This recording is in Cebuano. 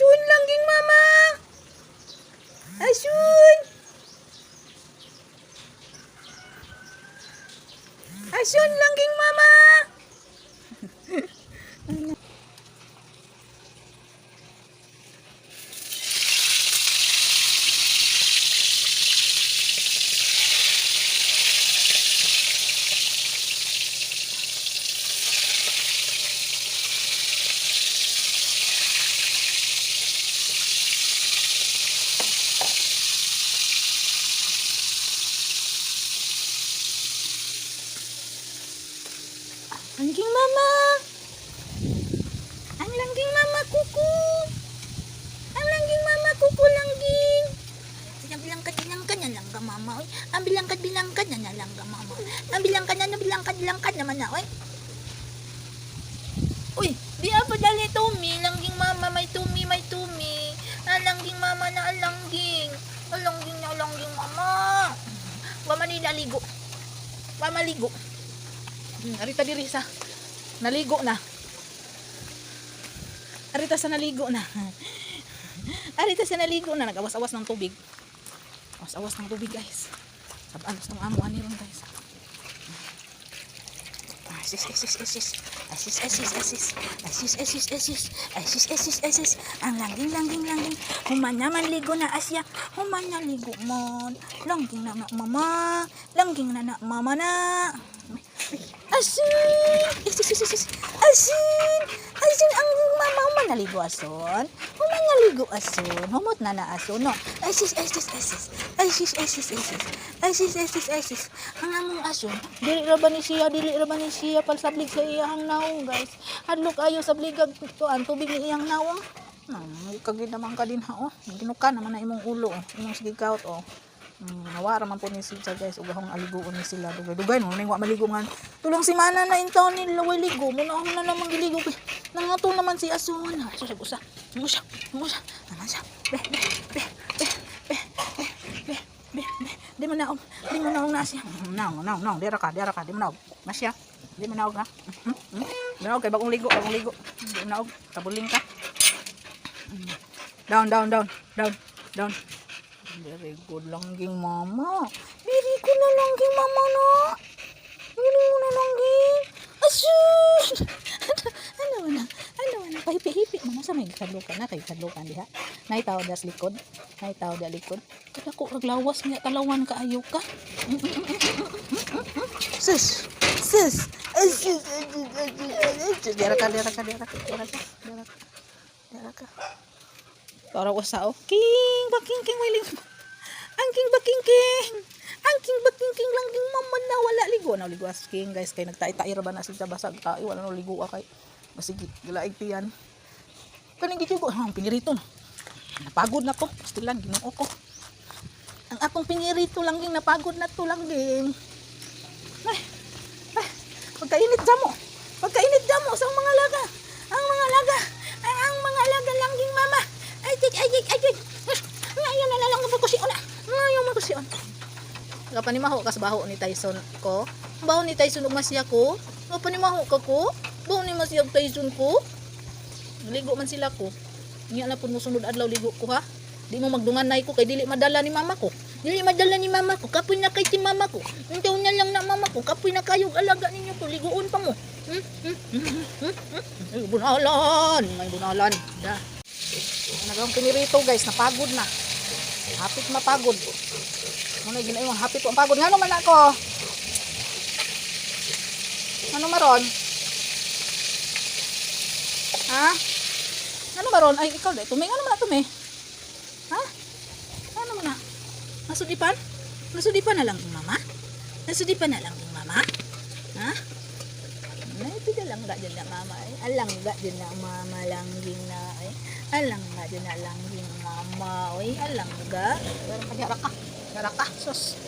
Asun, langging mama. Asun. Asun, langging mama. Langging mama. Ang langging mama kuku. Ang langging mama kuku langging. Ang bilangkad bilangkad na lang ka mama oy. Ang bilangkad bilangkad na lang ka mama. Ang bilangkad na bilangkad bilangkad naman na oy. Uy, di apa dali tumi, langging mama may tumi, may tumi. Ang langging mama na alangging. Alangging na alangging mama. Wa man ni naligo. Wa maligo. Arita diri sa naligo na. Arita sa naligo na. Arita sa naligo na nagawas-awas ng tubig. Awas-awas ng tubig, guys. Sabaan tong amo ani ron, guys. Asis, asis, asis. Asis, asis, asis. Asis, asis, asis. Asis, asis, asis. Ang langging, langging, langging. Human naman ligo na asya. Human na ligo mon. Langging na na mama. Langging na na mama na. Asin! Asis, asis, asis. Asin! Asin ang mama. Human na ligo ason. Human na ligo ason. Humot na na ason. No. Asis, asis, asis. Asis, asis, asis. Asis, asis, asis. Ang among ason. Dili ra ba ni siya, dili ra ba ni siya palsablig sa iyang naong, guys. Hadlok ayo sabligag tuan tubig ni iyang naong. Kagid naman ka din ha oh. Ginuka naman na imong ulo oh. Imong sige kaut oh. Nawara man po ni sila, guys, ug akong aliguon ni sila dugay dugay mo ning wa maligo nga tulong semana na in taon ni laway ligo mo na ako na namang giligo kay nangato naman si Asun. Asun sa usa usa usa naman siya be be be be be be be be be di mo naog, di mo naog na siya. Naog naog naog, dira ka, dira ka, di mo naog na siya, di mo naog ha. Naog kay bagong ligo, bagong ligo, di mo naog, tabuling ka. Down, down, down, down, down. Very good langging mama. Very good na langging mama no. Very good na langging. Asun! Ano na? Ano na? Pahipi-hipi mo na sa may kadlukan na. Kay kadlukan diha. Naitaw das likod. Naitaw da likod. Kadako raglawas niya. Talawan ka ayo ka. Sus! Sus! Asus! Asus! Asus! Asus! Dira ka, dira ka, dira ka, dira ka, dira ka. Dira ka. Para usa oh. King baking king wiling. Ang king baking king. Ang king baking king lang king mama na wala ligo na ligo as king, guys, kay nagtai-tai ra ba na sila basag tai wala no ligo kay masigi gilaig tiyan. Kaning gijugo ang pinirito. Napagod na ko. Pastilan Ginoo ko. Ang akong pinirito lang ging napagod na to lang ging. Ay, ay, pagkainit damo. Pagkainit damo sa mga laga. Ang mga laga. Ang mga alaga langging mama. Ay, ay, ay, ay, ay. Ngayon na lang ko si ona. Ngayon mo ko si ona. Kapanimaho kas baho ni Tyson ko. Baho ni Tyson ug masya ko. Kapanimaho ka ko. Baho ni masya og Tyson ko. Ligo man sila ko. Nya na pud mo sunod adlaw ligo ko ha. Di mo magdunganay ko kay dili madala ni mama ko. Dili madala ni mama ko. Kapoy na kay si mama ko. Untaw na lang na mama ko. Kapoy na kayo alaga ninyo ko. Liguon pa mo. Hmm? Hmm? Hmm? Hmm? Hmm? Ay, bunalan. May bunalan. Da. Nagawang pinirito, guys. Napagod na. Hapit mapagod. Muna ginayon. Hapit ang pagod. Ngano man ako? Ano maron? Ha? Ano maron? Ay, ikaw dahil. Tumi. Ano man na tumi? Ha? Ano man na? Nasudipan? Nasudipan na lang yung mama? Nasudipan na lang yung mama? Ha? Ay, pida lang ga dyan na mama ay. Alang ga dyan na mama langging na ay. Alang ga dyan na langging mama oy. Alang ga. Pero ka, diyara ka. Diyara ka. Sus.